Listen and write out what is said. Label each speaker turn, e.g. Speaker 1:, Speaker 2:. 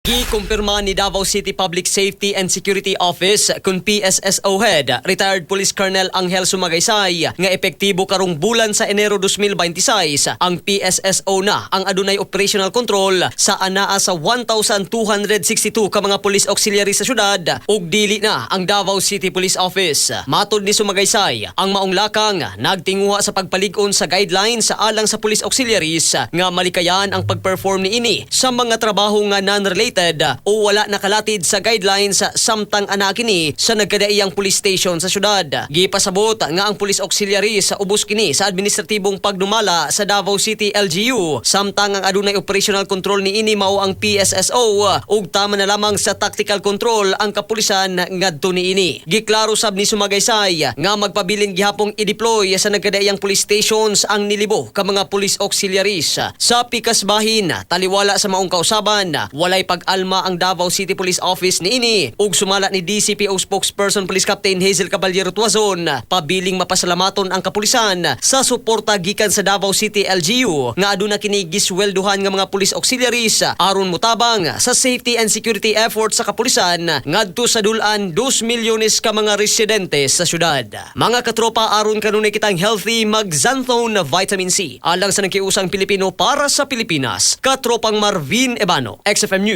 Speaker 1: Gikumpirma ni Davao City Public Safety and Security Office kun PSSO Head, retired Police Colonel Angel Sumagaysay, nga epektibo karong bulan sa Enero 2026, ang PSSO na ang adunay operational control sa anaa sa 1,262 ka mga police auxiliary sa syudad ug dili na ang Davao City Police Office. Matod ni Sumagaysay, ang maong lakang nagtinguha sa pagpalig-on sa guidelines sa alang sa police auxiliaries nga malikayan ang pag-perform niini sa mga trabaho nga non-related o wala nakalatid sa guidelines samtang anaa kini sa nagkadaiyang police station sa syudad. Gipasabot nga ang police auxiliaries ubos kini sa administratibong pagdumala sa Davao City LGU, samtang ang adunay operational control niini mao ang PSSO ug tama na lamang sa tactical control ang kapulisan ngadto niini. Giklaro sab ni Sumagaysay nga magpabilin gihapong i-deploy sa nagkadaiyang police stations ang nilibo ka mga police auxiliaries. Sa pikas bahin, taliwala sa maong kausaban, walay pag-alma ang Davao City Police Office niini ug sumala ni DCPO spokesperson Police Captain Hazel Caballero Tuazon, pabiling mapasalamaton ang kapulisan sa suporta gikan sa Davao City LGU nga aduna kini giswelduhan nga mga police auxiliaries aron mutabang sa safety and security efforts sa kapulisan ngadto sa dul-an 2 milyones ka mga residente sa syudad. Mga katropa, aron kanunay kitang healthy, mag-Xanthone Vitamin C. Alang sa nagkiusang Pilipino para sa Pilipinas, Katropang Marvin Ebano, XFM News.